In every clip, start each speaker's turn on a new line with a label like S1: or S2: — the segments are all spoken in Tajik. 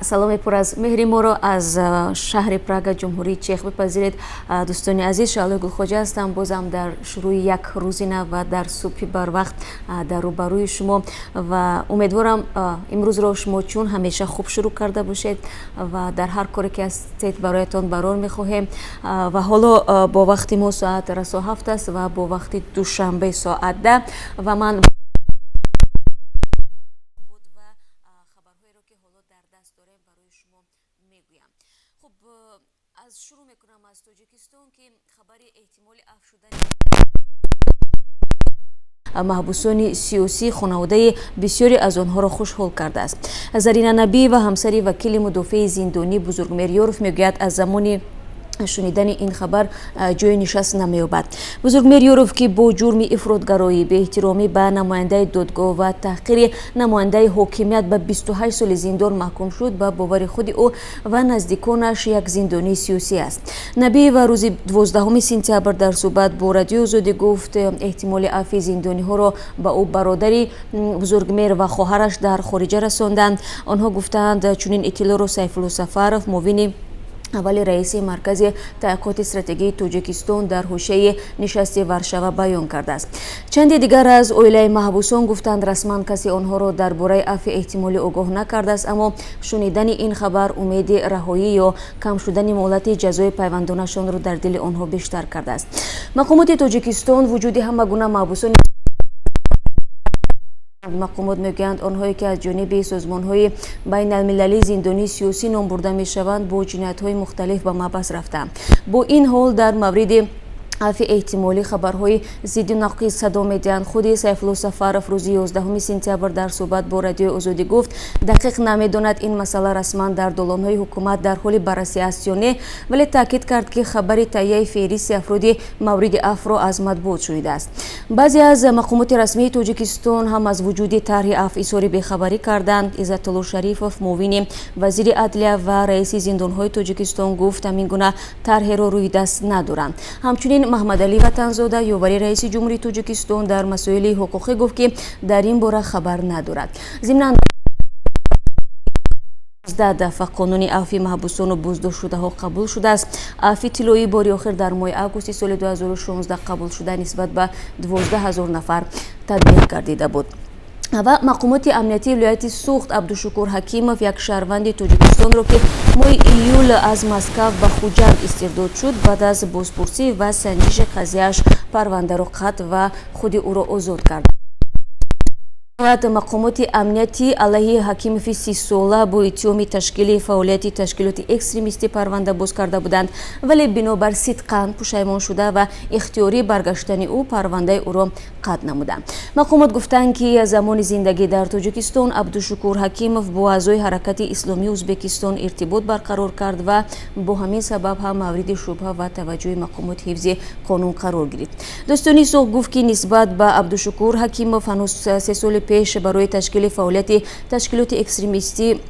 S1: Саломе пур аз меҳри моро аз шаҳри Прага, Ҷумҳурии Чех бипазиред. Дӯстони азиз, Шаҳлои Гулхоҷа ҳастам. Бозам дар шурӯи як рӯзи нав ва дар субҳи барвақт дар рӯбарӯи шумо ва умедворам, имрӯзро шумо чун ҳамеша хуб шурӯъ карда бошед ва дар ҳар коре ки ҳастед, бароятон барор мехоҳем. Ва ҳоло бо вақти мо соат расо 7 аст ва бо вақти Душанбе соат 10 ва ман буд ва хабарҳоеро, ки ҳоло дар даст дорем, барои шумо мегӯям. Хуб, аз шурӯъ мекунам аз Тоҷикистон, ки хабари эҳтимоли афв шудани маҳбусони сиёсӣ хонаводаи бисёре аз онҳоро хушҳол кардааст. Зарина Набиева, ҳамсари вакили мудофеи зиндонӣ Бузургмеҳр Ёров, мегӯяд, аз замони шунидани ин хабар ҷои нишаст намеёбад. Бузургмеҳр Ёров, ки бо ҷурми ифротгароӣ, беэҳтиромӣ ба намояндаи додгоҳ ва таҳқири намояндаи ҳокимият ба 28 соли зиндон маҳкум шуд, ба бовари худи ӯ ва наздиконаш як зиндонии сиёсӣ аст. Набиева рӯзи 12 сентябр дар суҳбат бо Радиои Озодӣ гуфт, эҳтимоли афви зиндониҳоро ба ӯ бародари Бузургмеҳр ва хоҳараш дар хориҷа расонданд. Онҳо гуфтаанд, чунин иттилоъро Сайфулло Сафаров, муовини аввали раиси Маркази таҳқиқоти стратегии Тоҷикистон, дар ҳошияи нишасти Варшава баён кардааст. Чанде дигар аз оилаи маҳбусон гуфтанд, расман касе онҳоро дар бораи афви эҳтимолӣ огоҳ накардааст, аммо шунидани ин хабар умеди раҳоӣ ё кам шудани муҳлати ҷазои пайвандонашонро дар дили онҳо бештар кардааст. Мақомоти Тоҷикистон вуҷуди ҳама гуна маҳбусони Мақомот мегӯянд, онҳое ки аз ҷониби созмонҳои байналмилалӣ зиндонии сиёсӣ ном бурда мешаванд, бо ҷиноятҳои мухталиф ба маҳбас рафтаанд. Бо ин ҳол, дар мавриди афви эҳтимолӣ хабарҳои зидду нақиз садо медиҳанд. Худи Сайфулло Сафаров рӯзи 11 сентябр дар суҳбат бо Радиои Озодӣ гуфт, дақиқ намедонад, ин масъала расман дар долонҳои ҳукумат дар ҳоли баррасӣ аст ё не, вале таъкид кард, ки хабари таҳияи феҳристи афроди мавриди афвро аз матбуот шунидааст. Баъзе аз мақомоти расмии Тоҷикистон ҳам аз вуҷуди тарҳи афв изҳори бехабарӣ карданд. Иззатулло Шарифов, муовини вазири адлия ва раиси зиндонҳои Тоҷикистон, гуфт, ҳамин гуна тарҳеро рӯи даст надоранд. Ҳамчунин Маҳмадалӣ Ватанзода, ёвари раиси Ҷумҳурии Тоҷикистон дар масоили ҳуқуқӣ, гуфт, ки дар ин бора хабар надорад. Зимнан, дафъа қонуни афви маҳбусону боздоштшудаҳо қабул шудааст. Афви тиллоӣ бори охир дар моҳи августи соли 2016 қабул шуда, нисбат ба 12 ҳазор нафар татбиқ гардида буд. Ва мақомоти амниятии вилояти Суғд Абдушукур Ҳакимов, як шаҳрванди Тоҷикистонро, ки моҳи июл аз Москав ба Хуҷанд истирдод шуд, баъд аз бозпурсӣ ва санҷиши қазияаш парвандаро қатъ ва худи ӯро озод кард. Мақомоти амниятӣ алайҳи Ҳакимови 30-сола бо иттиҳоми ташкили фаъолияти ташкилоти экстремистӣ парванда боз карда буданд, вале бинобар сидқан пушаймон шуда ва ихтиёрӣ баргаштани ӯ парвандаи ӯро қатъ намуданд. Мақомот гуфтанд, ки замони зиндагӣ дар Тоҷикистон Абдушукур Ҳакимов бо аъзои Ҳаракати Исломии Ӯзбекистон иртибот барқарор кард ва бо ҳамин сабаб ҳам мавриди шубҳа ва таваҷҷӯҳи мақомоти ҳифзи қонун қарор гирифт. Додситонии Суғд гуфт, ки нисбат ба Абдушукур Ҳакимов ҳанӯз 3 соли пеш барои ташкили фаъолияти ташкилоти экстремистӣ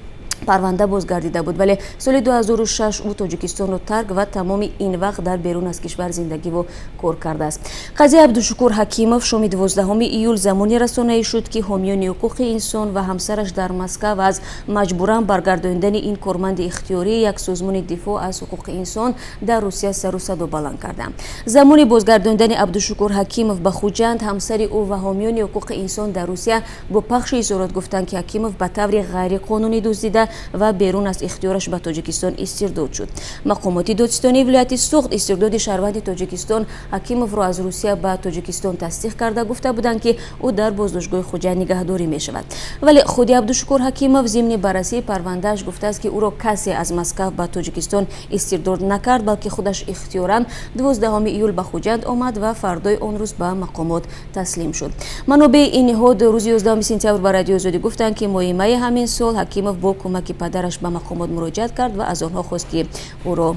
S1: парванда бозгардида буд, вале соли 2006 ӯ Тоҷикистонро тарк ва тамоми ин вақт дар берун аз кишвар зиндагиву кор кардааст. Қазияи Абдушукур Ҳакимов шоми 12 июл замоне расонаӣ шуд, ки ҳомиёни ҳуқуқи инсон ва ҳамсараш дар Москав аз маҷбуран баргардондани ин корманди ихтиёрии як созмони дифоъ аз ҳуқуқи инсон дар Русия сару садо баланд карданд. Замони бозгардондани Абдушукур Ҳакимов ба Хуҷанд, ҳамсари ӯ ва ҳомиёни ҳуқуқи инсон дар Русия бо пахши изҳорот гуфтанд, ки Ҳакимов ба таври ғайриқонунӣ дуздида ва берун аз ихтиёраш ба Тоҷикистон истирдод шуд. Мақомоти додситонии вилояти Суғд истирдоди шаҳрванди Тоҷикистон Ҳакимовро аз Русия ба Тоҷикистон тасдиқ карда, гуфта буданд, ки ӯ дар боздоштгоҳи Хуҷанд нигаҳдорӣ мешавад. Вале худи Абдушукур Ҳакимов зимни баррасии парвандааш гуфтааст, ки ӯро касе аз Москав ба Тоҷикистон истирдод накард, балки худаш ихтиёран 12 июл ба Хуҷанд омад ва фардои он рӯз ба мақомот таслим шуд. Манобеи ин ниҳод рӯзи 11 сентябр ба Радиои Озодӣ гуфтанд, ки моҳи майи ҳамин сол Ҳакимов бо кӯмаки падараш ба мақомот муроҷиат кард ва аз онҳо хост, ки ӯро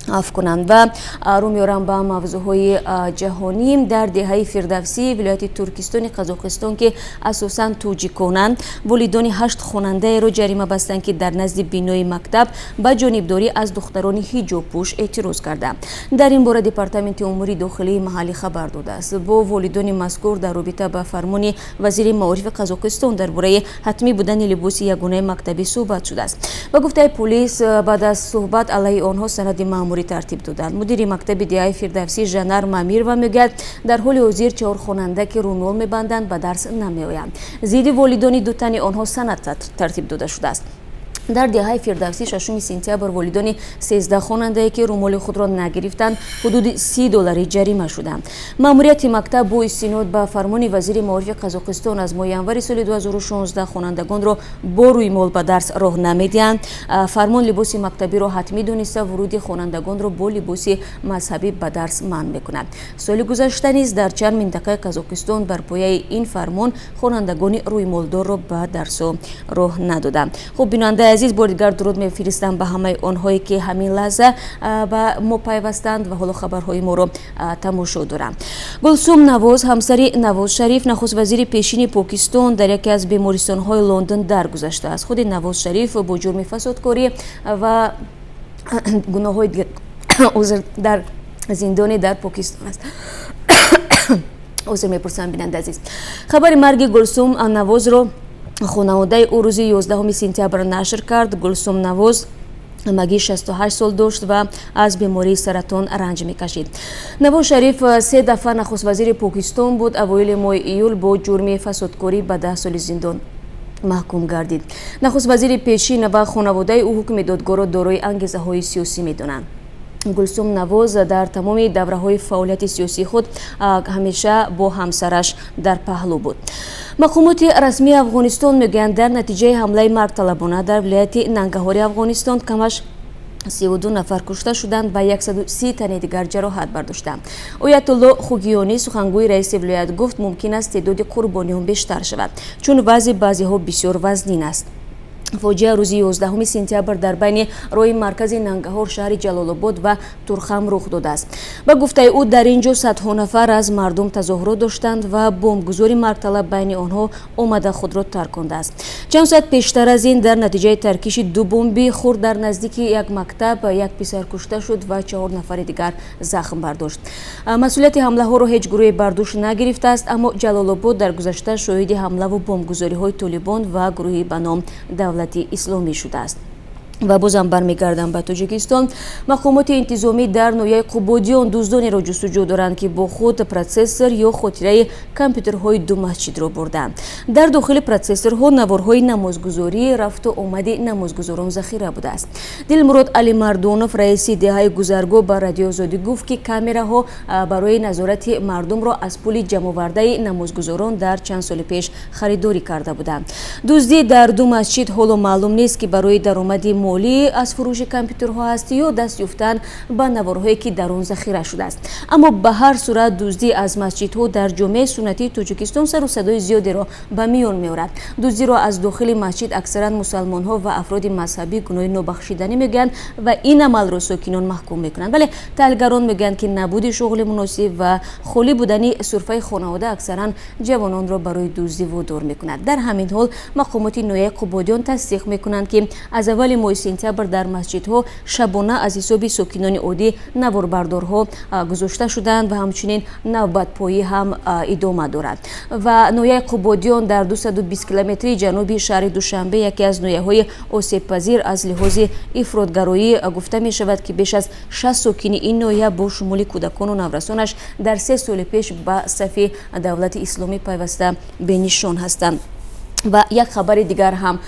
S1: Аф кунанд. Ва рӯ меорам ба мавзӯъҳои ҷаҳонӣ. Дар деҳаи Фирдавсӣ, вилояти Туркистони Қазоқистон, ки асосан тоҷиконанд, волидони ҳашт хонандаеро ҷарима бастанд, ки дар назди бинои мактаб ба ҷонибдорӣ аз духтарони ҳиҷобпӯш эътироз карданд. Дар ин бора департаменти умури дохилии маҳаллӣ хабар додааст. Бо волидони мазкур дар робита ба фармони вазири маорифи Қазоқистон дар бораи ҳатмӣ будани либоси ягонаи мактабӣ суҳбат шудааст. Ба гуфтаи полис, баъд аз суҳбат алайҳи онҳо санади маъмурӣ тартиб доданд. Мудири мактаби деҳаи Фирдавсӣ Жанар Мамирова мегӯяд, дар ҳоли ҳозир чаҳор хонанда, ки рӯмол мебанданд, ба дарс намеоянд. Зидди волидони ду тани онҳо санад тартиб дода шудааст. Дар деҳаи Фирдавсӣ 6 сентябр волидони 13 хонандае, ки рӯмоли худро нагирифтанд, ҳудуди 30 долларӣ ҷарима шуданд. Маъмурияти мактаб бо истинод ба фармони вазири маорифи Қазоқистон аз моҳи январи соли 2016 хонандагонро бо рӯймол ба дарс роҳ намедиҳанд. Фармон либоси мактабиро ҳатмӣ дониста, вуруди хонандагонро бо либоси мазҳабӣ ба дарс манъ мекунад. Соли гузашта низ дар чанд минтақаи Қазоқистон бар пояи ин фармон хонандагони рӯймолдорро ба дарсҳо роҳ надоданд. Хуб, бинандаи азиз, бори дигар дуруд мефиристам ба ҳамаи онҳое, ки ҳамин лаҳза ба мо пайвастанд ва ҳоло хабарҳои моро тамошо доранд. Гулсум Навоз, ҳамсари Навоз Шариф, нахуствазири пешини Покистон, дар яке аз бемористонҳои Лондон даргузаштааст. Худи Навоз Шариф бо ҷурми фасодкорӣ ва гуноҳҳои дигар, узр, дар зиндоне дар Покистон аст. Узр мепурсам, бинандаи азиз. Хабари марги Гулсум Навозро хонаводаи ӯ рӯзи 11 сентябр нашр кард. Гулсум Навоз ҳамагӣ 68 сол дошт ва аз бемории саратон ранҷ мекашид. Навоз Шариф се дафъа нахуствазири Покистон буд. Авоили моҳи июл бо ҷурми фасодкорӣ ба 10 соли зиндон маҳкум гардид. Нахуствазири пешин ва хонаводаи ӯ ҳукми додгоҳро дорои ангезаҳои сиёсӣ медонанд. Гулсум Навоз дар тамоми давраҳои фаъолияти сиёсии худ ҳамеша бо ҳамсараш дар паҳлӯ буд. Мақомоти расмии Афғонистон мегӯянд, дар натиҷаи ҳамлаи маргталабона дар вилояти Нангаҳори Афғонистон камаш 32 нафар кушта шуданд ва 130 тани дигар ҷароҳат бардоштанд. Оятулло Хугиёнӣ, сухангӯи раиси вилоят, гуфт, мумкин аст теъдоди қурбониён бештар шавад, чун вазъи баъзеҳо бисёр вазнин аст. Фоҷиа рӯзи 11 сентябр дар байни роҳи маркази Нангаҳор, шаҳри Ҷалолобод ва Турхам рух додааст. Ба гуфтаи ӯ, дар ин ҷо садҳо нафар аз мардум тазоҳурот доштанд ва бомбгузори маргталаб байни онҳо омада худро таркондааст. Чанд соат пештар аз ин дар натиҷаи таркиши ду бомби хурд дар наздики як мактаб як писар кушта шуд ва чаҳор нафари дигар захм бардошт. Масъулияти ҳамлаҳоро ҳеҷ гурӯҳе бар дӯш нагирифтааст, аммо Ҷалолобод дар гузашта шоҳиди ҳамлаву бомбгузориҳои Толибон ва гурӯҳи ба ном Давлати Исломӣ шудааст. Ва бозам бармегардам ба Тоҷикистон. Мақомоти интизомӣ дар ноҳияи Қубодиён дуздонеро ҷустуҷӯ доранд, ки бо худ процессор ё хотираи компютерҳои ду масҷидро бурданд. Дар дохили процессорҳо наворҳои намозгузорӣ, рафту омади намозгузорон захира будааст. Дилмурод Алимардонов, раиси деҳаи Гузаргоҳ, ба Радиои Озодӣ гуфт, ки камераҳо барои назорати мардумро аз пули ҷамъовардаи намозгузорон дар чанд соли пеш харидорӣ карда буданд. Дуздӣ дар ду масҷид ҳоло маълум нест, ки барои даромади молӣ аз фурӯши компютерҳо аст ё даст ёфтан ба наворҳое, ки дар он захира шудааст. Аммо ба ҳар сурат дуздӣ аз масҷидҳо дар ҷомеаи суннатии Тоҷикистон сару садои зиёдеро ба миён меорад. Дуздиро аз дохили масҷид аксаран мусалмонҳо ва афроди мазҳабӣ гуноҳи нобахшиданӣ мегӯянд ва ин амалро сокинон маҳкум мекунанд. Вале таҳлилгарон мегӯянд, ки набуди шуғли муносиб ва холӣ будани сурфаи хонавода аксаран ҷавононро барои дуздӣ водор мекунад. Дар ҳамин ҳол мақомоти ноҳияи Қубодиён тасдиқ мекунанд, ки аз аввали моҳи сентябр дар масҷидҳо шабона аз ҳисоби сокинони оддӣ наворбардорҳо гузошта шуданд ва ҳамчунин навбатпоӣ ҳам идома дорад. Ва ноҳияи Қубодиён дар 220 километри ҷануби шаҳри Душанбе яке аз ноҳияҳои осебпазир аз лиҳози ифротгароӣ гуфта мешавад, ки беш аз 60 сокини ин ноҳия бо шумули кӯдакону наврасонаш дар 3 соли пеш ба сафи Давлати Исломӣ пайваста бенишон ҳастанд. Ва як хабари дигар ҳам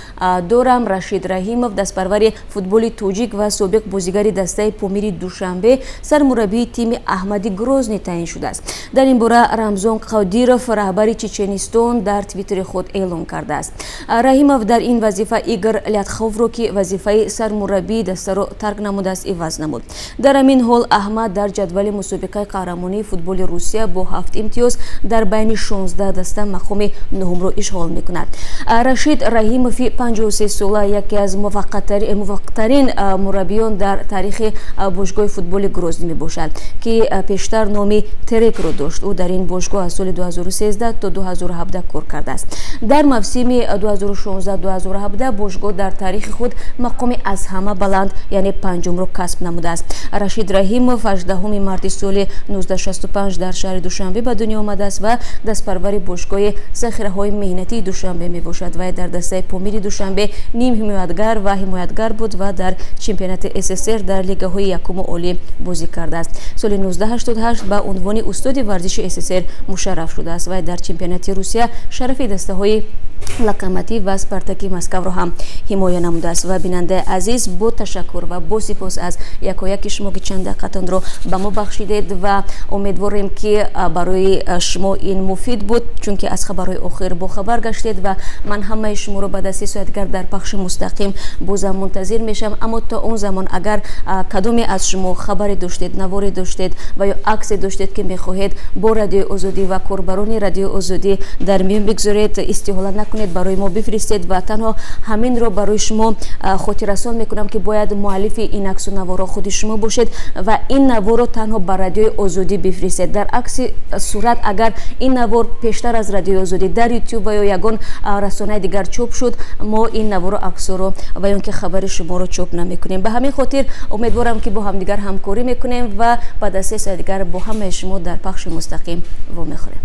S1: дорам. Рашид Раҳимов, дастпарвари футболи тоҷик ва собиқ бозигари дастаи Помири Душанбе, сармураббии тими Аҳмади Грозний таъин шудааст. Дар ин бора Рамзон Қодиров, раҳбари Чеченистон, дар твиттери худ эълон кардааст. Раҳимов дар ин вазифа Игор Лятховро, ки вазифаи сармураббии дастаро тарк намудааст, иваз намуд. Дар ҳамин ҳол Аҳмад дар ҷадвали мусобиқаи қаҳрамонии футболи Русия бо ҳафт имтиёз дар байни 16 даста мақоми нуҳумро ишғол мекунад. Рашид Раҳимови 53 сола яке аз муваффақтарин мураббиён дар таърихи бошгоҳи футболи Грозний мебошад, ки пештар номи Терекро дошт. Ӯ дар ин бошгоҳ аз соли 2013 то 2017 кор кардааст. Дар мавсими 2016-2017 бошгоҳ дар таърихи худ мақоми аз ҳама баланд, яъне панҷумро касб намудааст. Рашид Раҳимов 18 марти соли 1965 дар шаҳри Душанбе ба дунё омадааст ва дастпарвари бошгоҳи Захираҳои меҳнатии Душанбе мебошад. Вай дар дастаи Помири Душанбе нимҳимоятгар ва ҳимоятгар буд ва дар чемпионати СССР дар лигаҳои якуму олӣ бозӣ кардааст. Соли 1988 ба унвони устоди варзиши СССР мушарраф шудааст. Вай дар чемпионати Русия шарафи дастаҳои Локомотив ва Спартаки Москваро ҳам ҳимоя намудааст. Ва, бинандаи азиз, бо ташаккур ва бо сипос аз якояки шумо, ки чанд дақиқатонро ба мо бахшидед, ва умедворем, ки барои шумо ин муфид буд, чунки аз хабарҳои охир бохабар гаштед. Ва ман ҳамаи шуморо баъд аз 3 соат дигар дар пахши мустақим бозам мунтазир мешавам. Аммо то он замон, агар кадоме аз шумо хабаре доштед, наворе доштед ва ё аксе доштед, ки мехоҳед бо Радиои Озодӣ ва корбарони Радиои Озодӣ дар миён бигзоред, истиҳола накунед, барои мо бифиристед. Ва танҳо ҳаминро барои шумо хотиррасон мекунам, ки бояд муаллифи ин аксу наворо худи шумо бошед ва ин наворро танҳо ба Радиои Озодӣ бифиристед. Дар акси сурат, агар ин навор пештар аз Радиои Озодӣ дар Ютуб ва ё ягон расонаи дигар чоп шуд, мо ин навору аксоро ва ё ки хабари шуморо чоп намекунем. Ба ҳамин хотир умедворам, ки бо ҳамдигар ҳамкорӣ мекунем ва баъд аз 3 соат дигар бо ҳамаи шумо дар пахши мустақим вомехӯрем.